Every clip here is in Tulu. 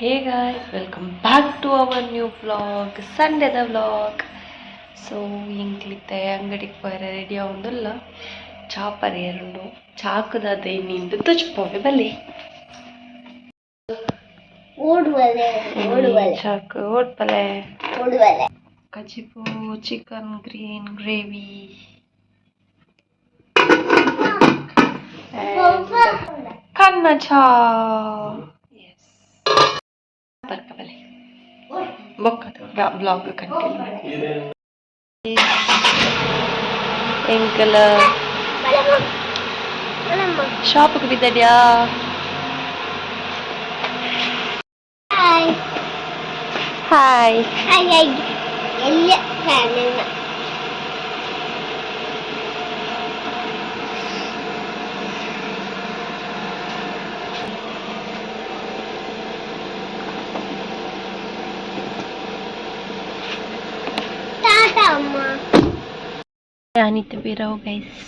Hey guys, welcome back to our new vlog, ಸಂಡೆದ vlog. So ಎಂಕ್ಲಿತ್ತೆ ಅಂಗಡಿಗೆ ಪೋಯರೆ ರೆಡಿ ಆವೊಂದುಲ್ಲ. ಚಾ ಪರಿಯರುಂಡು, ಚಾಕುದಾದ ಇನ್ನಿಂದು ತುಚ್ಪೋವೆ ಬಲ್ಲಿ. ಓಡುವಲೆ ಓಡುವಲೆ. ಚಾಕು ಓಡ್ಪಲೆ. ಓಡುವಲೆ. ಕಜಿಪು, ಚಿಕನ್ ಗ್ರೀನ್ ಗ್ರೇವಿ, ಕನ್ನ ಚಾ. ಎಸ್, ಬರ್ಕಬಲೆ ಬೊಕ್ಕ ಬ್ಲಾಗ್ ಕಂಟಿನ್ಯೂ. ಎಂಕಲ ಶಾಪ್ಗೆ ಬಿದ್ದಡ್ಯಾ. ಹಾಯ್. ಹಾಯ್. ಹಾಯ್ ಹಾಯ್, ಎಲ್ಲ ಫ್ಯಾನ್. ಟಾಟಾ ಅಮ್ಮ. ಯಾನಿತ್ತೆ ಬೀರವು ಗೈಸ್,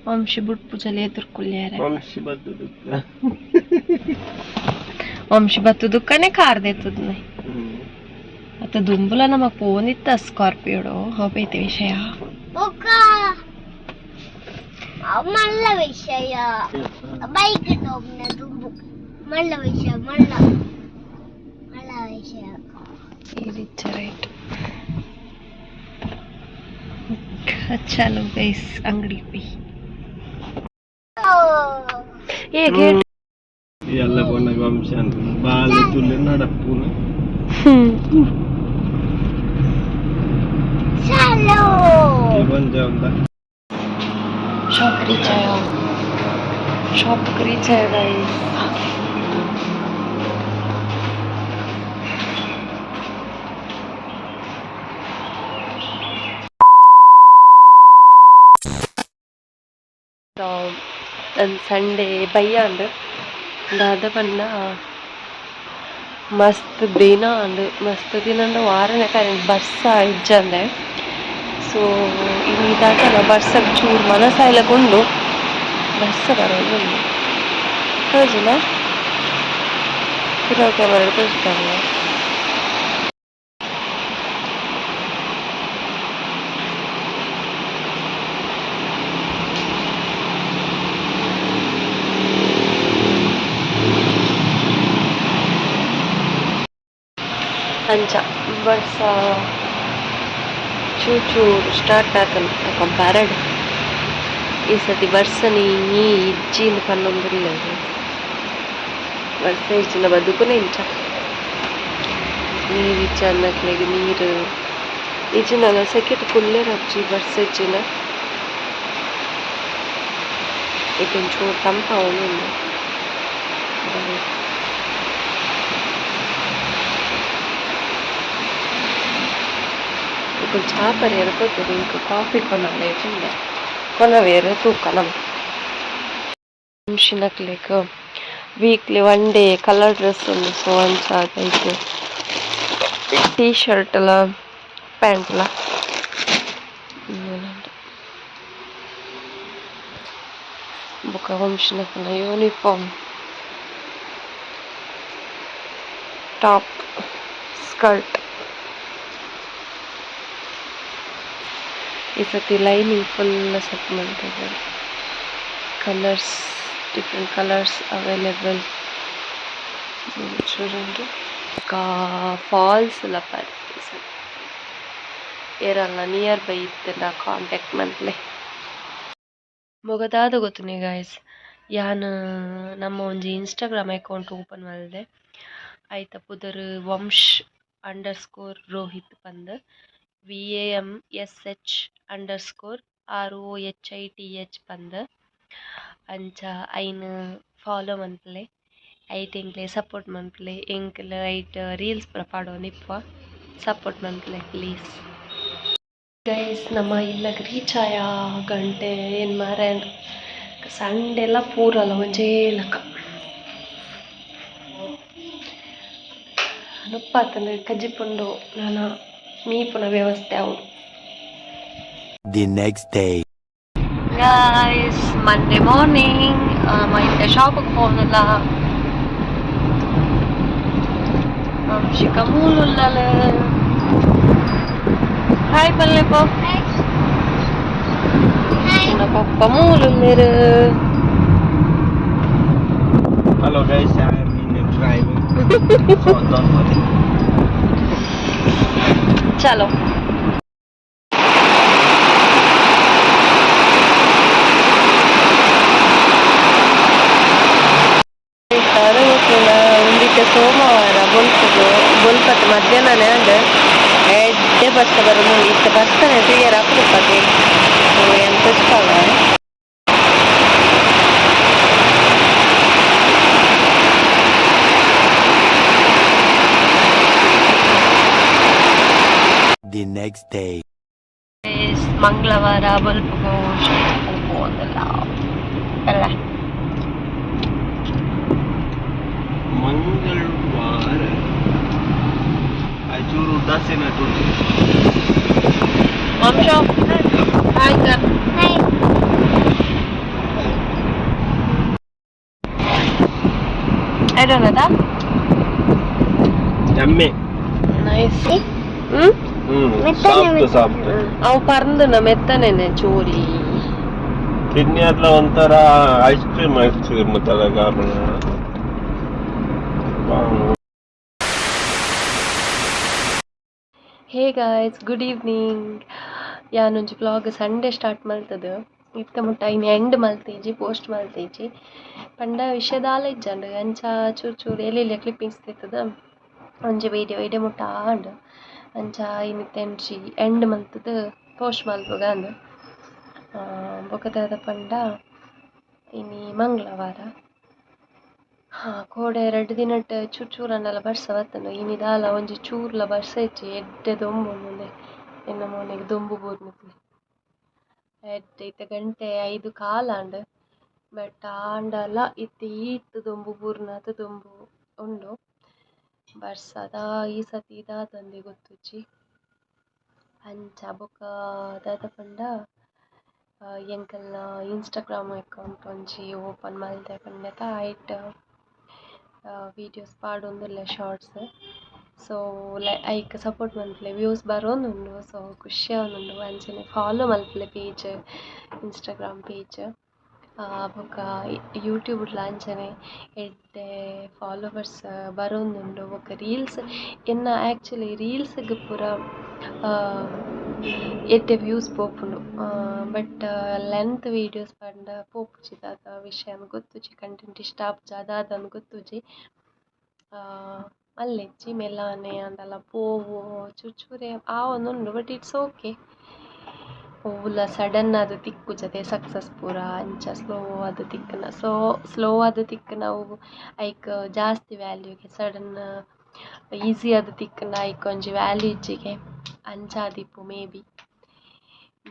ವಂಶಿ ಬುಡ್ಪುಜಲೆ ಎದುರ್ಕುಲ್ಯಾರ. ವಂಶಿ ಬತ್ತುದು. ವಂಶಿ ಬತ್ತುದಕ್ಕನೆ ಕಾರ್ ದೇತದ. ಅತ್ತ ದುಂಬುಲ ನಮಗ್ ಫೋನ್ ಇತ್ತ ಸ್ಕಾರ್ಪಿಯೋಡು, ಹೋಗೈತೆ ವಿಷಯ. ಒಕ್ಕ ಮಲ್ಲ ವಿಷಯ, ಬೈಕ್ ತೋಮ್ನ ದುಂಬು ಮಲ್ಲ ವಿಷಯ, ಮಲ್ಲ ಮಲ್ಲ ವಿಷಯ. ಈ ರೈಟ್, ಚಲೋ ಗೈಸ್, ಅಂಗಡಿ ಪೋಯಿ. ಏ ಗೇಟ್. ಎಲ್ಲ ಬೊಣ್ಣಗ ವಂಶ ಅಂತ ಬಾಲೆ ತುಲ್ಲೆ ನಡಪುನ. ಚಲೋ. ಬಂಜ ಉಂಡ. ಶಾಪ್ ರೀಚ್ ಆಯ, ಶಾಪ್ ರೀಚ್ ಆಯ ಗೈಸ್. ಸಂಡೇ ಬಯ್ಯ ಅಂಡ್ ದಾದ ಪಂಡ ಮಸ್ತ್ ದಿನ ಅಂಡ್ ಮಸ್ತ್ ದಿನ ಅಂಡ ವಾರನೆ ಕರೆಂಟ್ ಬರ್ಸ ಇಜ್ಜಂದೆ. ಸೊ ಇನಿ ದಾದನ ಬರ್ಸಗ್ ಚೂರು ಮನಸಾಯ್ಲಕ್ ಉಂಡು, ಬರ್ಸ ಬರೋದುಂಡು ತೋಜುನ, ಪಿರವು ಕ್ಯಾಮರಾ ತೋಜುತ್ತಲ್ಲ. ಅಂಚ ಬರ್ಸ ಚೂರು ಚೂರು ಸ್ಟಾರ್ಟ್ ಆತಂಡ್ ಬರಡ್. ಈ ಸತಿ ಬರ್ಸನಿ ಇಜ್ಜಿಂದ್ ಪನ್ನೊಂದುಲ್ಲೆರ್, ಬರ್ಸ ಇಜ್ಜಿಂಡ ಬದುಕುನೆ ಇಂಚ. ನೀರು ಇಜ್ಜಾಂದಕ್ಲೆಗ್ ನೀರು ಇಜ್ಜಿಂಡಲ ಸೆಕೆಟ್ ಕುಲ್ಲೆರ್ ಅಜ್ಜಿ. ಬರ್ಸ ಇಜ್ಜಿಂಡ ಇತ್ತೆ ಒಂಚೂರು ತಂಪಾವೊಂದುಂಡು. ಬರಡ್. ಮೊಕುಲು ಚಾ ಪರಿಯೆರೆ ಪೋತೆರ್, ಎಂಕ್ ಕಾಫಿ ಕೊನೊಡೆ ಪಂಡೆ, ಕೊನೊವೆರ್ ತೂಕ. ನಮ ವಂಶಿನಕ್ಲೆಗ್ weekly one day colour dress ಉಂಡು. ಸೊ ಅಂಚಾದ್ ಐಕ್ ಟೀ ಶರ್ಟ್ ಲ ಪ್ಯಾಂಟ್ ಲ. ಬೊಕ ವಂಶಿನಕ್ಲೆನ ಯೂನಿಫಾರ್ಮ್ ಟಾಪ್, ಸ್ಕರ್ಟ್. ಈ ಸತಿ ಲೈನಿಂಗ್ ಫುಲ್ ಸೆಟ್ ಮಲ್ತಿದ್ದಾರೆ. Colours, different colours available. చూడండి. ಬೊಕ ಫಾಲ್ಸ್ ಲ ಬಾರಿ. ಏರಲ್ನ ನಿಯರ್ ಬೈ ಇತ್ತ್ಂಡ ಕಾಂಟ್ಯಾಕ್ಟ್ ಮನ್ಪುಲೆ. ಬೊಕ ದಾದ ಗೊತ್ತುಂಡೆ ಗಾಯ್ಸ್, ಯಾನ್ ನಮ್ಮ ಒಂಜಿ ಇನ್ಸ್ಟಾಗ್ರಾಮ್ ಅಕೌಂಟ್ ಓಪನ್ ಮಲ್ದೆ. ಐತ ಪುದರ್ ವಂಶ್ ಅಂಡರ್ ಸ್ಕೋರ್ ರೋಹಿತ್ ಪಂದ್, VAMSH_ROHITH ಪಂದ್. ಅಂಚ ಐನ್ ಫಾಲೋ ಮನ್ಪುಲೆ, ಐಟ್ ಎಂಕ್ಲೆ ಸಪೋರ್ಟ್ ಮನ್ಪುಲೆ. ಎಂಕ್ಲ್ ಐಟ್ ರೀಲ್ಸ್ ಪೂರ ಪಾಡೊಂದಿಪ್ಪುವ, ಸಪೋರ್ಟ್ ಮನ್ಪುಲೆ ಪ್ಲೀಸ್ ಗೈಸ್. ನಮ್ಮ ಇಲ್ಲಗ್ ರೀಚ್ ಆಯ, ಗಂಟೆ ಏನ್ ಮಾರೆ. ಸಂಡೆಲ ಪೂರಲ ಒಂಜೇ ಲೆಕ ನುಪ್ಪಾತಂಡ್, ಕಜಿಪುಂಡು, ನನ ಮೀಪುನ ವ್ಯವಸ್ಥೆ ಆವೊಡು. The next day. Guys, Monday morning, ಇತ್ತೆ ಶಾಪಿಗೆ ಪೋವೊಂದುಲ್ಲ. ವಂಶಿಕ ಮೂಲುಲ್ಲಲ. ಹಾಯ್ ಪಲ್ಲೆಪೋ. ಹಾಯ್. ಪಪ್ಪ ಮೂಲುಲ್ಲೇರು. Hello guys, I am in a driving. So don't worry. ಚಲೋ. ಉಂದಿತ್ತೆ ಸೋಮವಾರ ಬೊಲ್ಪುಗು ಬೊಲ್ಪತ್ತು ಮಧ್ಯಾಹ್ನನೇ ಅಂಡ್ ಎಡ್ಡೆ ಬರ್ಸ ಬರೋದು. ಇತ್ತೆ ಬರ್ಸನೆ ತೂಯರ ಅಪರೂಪಕ್ಕೆ ಎಂತ. The next day. ಮಂಗಳವಾರ ಬೊಲ್ಪುಗು ಪೋಂದಲ್ಲ ಅಲ್ಲ? ಮಂಗಳವಾರ ಚೂರು ಉದಾಸೀನ. ವಂಶ, hi sir. Hi. I don't know. ಎಮ್ಮೆ. ನೈಸ್. ಹ್ಮ್. ಹ್ಮ್. ಮೆತ್ತನೆ. Soft soft. ಅವು ಪರ್ಂದುನ ಮೆತ್ತನೇನೆ ಚೂರಿ. ಕಿಡ್ನಿ ಹತ್ರ ಒಂಥರ ಐಸ್ ಕ್ರೀಮ್, ಐಸ್ ಕ್ರೀಮ್ ತರ. Hey guys, good evening. ಯಾನೊಂಜಿ vlog Sunday start ಮಲ್ತದು ಇತ್ತೆ ಮುಟ್ಟ ಇನಿ ಎಂಡ್ ಮಲ್ತೀಜಿ, ಪೋಸ್ಟ್ ಮಲ್ತೀಜಿ ಪಂಡ ವಿಷಯ ದಾಲ ಇಜ್ಜಂಡ್. ಅಂಚ ಚೂರು ಚೂರು ಎಲ್ಲೆಲ್ಲ ಕ್ಲಿಪ್ಪಿಂಗ್ಸ್ ತಿತ್ತದ ಒಂಜಿ ವೀಡಿಯೋ ಇಡೆ ಮುಟ್ಟ ಆಂಡ್. ಅಂಚ ಇನಿತ ಎಂಚಿ ಎಂಡ್ ಮಲ್ತದು ಪೋಸ್ಟ್ ಮಲ್ಪುಗ ಅಂದ್. ಬೊಕ ದಾದ ಪಂಡ, ಇನಿ ಮಂಗಳವಾರ. ಹಾ, ಕೋಡೆ ರಡ್ಡ್ ದಿನಟ್ ಚೂರು ಚೂರು ಬರ್ಸ ಬತ್ತುಂಡು. ಇನಿ ದಾಲ ಒಂಜಿ ಚೂರ್ಲ ಬರ್ಸ ಇಜ್ಜಿ. ಎಡ್ಡೆ ದೊಂಬು ಉಂಡು. ಎನ್ನ ಮೋನೆಗ್ ದೊಂಬು ಬೂರ್ನಿತ್ಲೆ ಎಡ್ಡೆ. ಇತ್ತೆ ಗಂಟೆ 5:15 ಆಂಡ್. ಬಟ್ ಆಂಡಲ ಇತ್ತೆ ಈತ್ ದೊಂಬು ಬೂರ್ನಾತ್ ದೊಂಬು ಉಂಡು. ಬರ್ಸದ ಈ ಸರ್ತಿ ದಾದಂದೆ ಗೊತ್ತುಜ್ಜಿ. ಅಂಚ ಬೊಕ ದಾದ ಪಂಡ, ಎಂಕಲ್ನ ಇನ್ಸ್ಟಾಗ್ರಾಮ್ ಅಕೌಂಟ್ ಒಂಜಿ ಓಪನ್ ಮಲ್ತೆ ಪಂಡೆತ. ಐಟ್ ವೀಡಿಯೋಸ್ ಪಾಡೊಂದುಲ್ಲೆ, ಶಾರ್ಟ್ಸ್. ಸೊ ಐಕ್ ಸಪೋರ್ಟ್ ಮನ್ಪುಲೆ. ವ್ಯೂಸ್ ಬರೋಂದುಂಡು, ಸೊ ಖುಷಿ ಆವೊಂದುಂಡು. ಅಂಚನೆ ಫಾಲೋ ಮಲ್ಪುಲೆ ಪೇಜ್, ಇನ್ಸ್ಟಾಗ್ರಾಮ್ ಪೇಜ್. ಬೊಕ ಯೂಟ್ಯೂಬ್ಡ್ಲ ಅಂಚನೆ ಎಡ್ಡೆ ಫಾಲೋವರ್ಸ್ ಬರೋಂದುಂಡು. ಬೊಕ ರೀಲ್ಸ್ ಎನ್ನ ಆ್ಯಕ್ಚುಲಿ ರೀಲ್ಸ್ಗ್ ಪೂರ ಎಡ್ಡೆ ವ್ಯೂಸ್ ಪೋಪುಂಡು. ಬಟ್ ಲೆಂತ್ ವೀಡಿಯೋಸ್ ಪಂಡ ಪೋಪುಜಿ. ದಾದ ವಿಷಯ ಗೊತ್ತುಜ್ಜಿ. ಕಂಟೆಂಟ್ ಇಷ್ಟ ಆಪುಜ ದಾದಂದ್ ಗೊತ್ತುಜ್ಜಿ. ಮಲ್ಲೆಜ್ಜಿ ಮೆಲ್ಲಾನೆ ಆಂಡಲ ಪೋವು, ಚೂರು ಚೂರೆ ಆವೊಂದುಂಡು. But it's okay. ಒವ್ಲ ಸಡನ್ ಆದ್ ತಿಕ್ಕುಜತೆ ಸಕ್ಸಸ್ ಪೂರ. ಅಂಚ ಸ್ಲೋ ಆದ್ ತಿಕ್ಕುನ. ಸೊ ಸ್ಲೋ ಆದ್ ತಿಕ್ಕುನ ಅವು ಐಕ್ ಜಾಸ್ತಿ ವ್ಯಾಲ್ಯೂಗೆ. ಸಡನ್ ಈಸಿ ಆದ್ ತಿಕ್ಕುಂಡ ಐಕ್ ಒಂಜಿ ವ್ಯಾಲ್ಯೂ ಇಜ್ಜಿಗೆ. ಅಂಚ ಆದಿಪ್ಪು ಮೇ ಬಿ.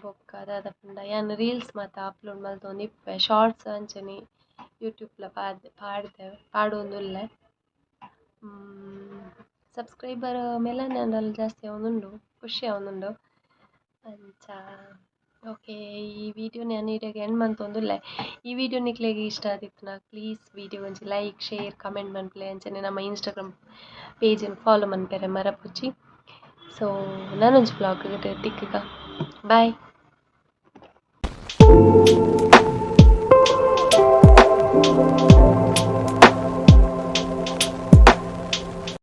ಬೊಕ್ಕ ದಾದ ಪಂಡ, ಯಾನ್ ರೀಲ್ಸ್ ಮಾತ ಅಪ್ಲೋಡ್ ಮಲ್ತೊಂದು ಇಪ್ಪುವೆ. ಶಾರ್ಟ್ಸ್ ಅಂಚನೆ ಯೂಟ್ಯೂಬ್ಲ ಪಾಡ್ ಪಾಡ್ದೆ, ಪಾಡೊಂದುಲ್ಲೆ. ಸಬ್ಸ್ಕ್ರೈಬರ್ ಮೆಲ್ಲನೆ ಆಂಡಲ ಜಾಸ್ತಿ ಆವೊಂದುಂಡು, ಖುಷಿ ಆವೊಂದುಂಡು. ಅಂಚ ಓಕೆ, ಈ ವಿಡಿಯೋ ಯಾನ್ ಇಡೆಗ್ ಎಂಡ್ ಮಂತೊಂದುಲ್ಲೆ. ಈ ವಿಡಿಯೋ ನಿಕ್ಲೆಗ್ ಇಷ್ಟ ಆದಿತ್ತ್ಂಡ ಪ್ಲೀಸ್ ವಿಡಿಯೋ ಒಂಜಿ ಲೈಕ್, ಶೇರ್, ಕಮೆಂಟ್ ಮನ್ಪುಲೆ. ಅಂಚನೆ ನಮ್ಮ ಇನ್ಸ್ಟಾಗ್ರಾಮ್ ಪೇಜನ್ ಫಾಲೋ ಮನ್ಪೆರೆ ಮರಪುಜಿ. ಸೊ ನನೊಂಜಿ ವ್ಲಾಗ್ ತಿಕ್ಕುಗ. ಬಾಯ್.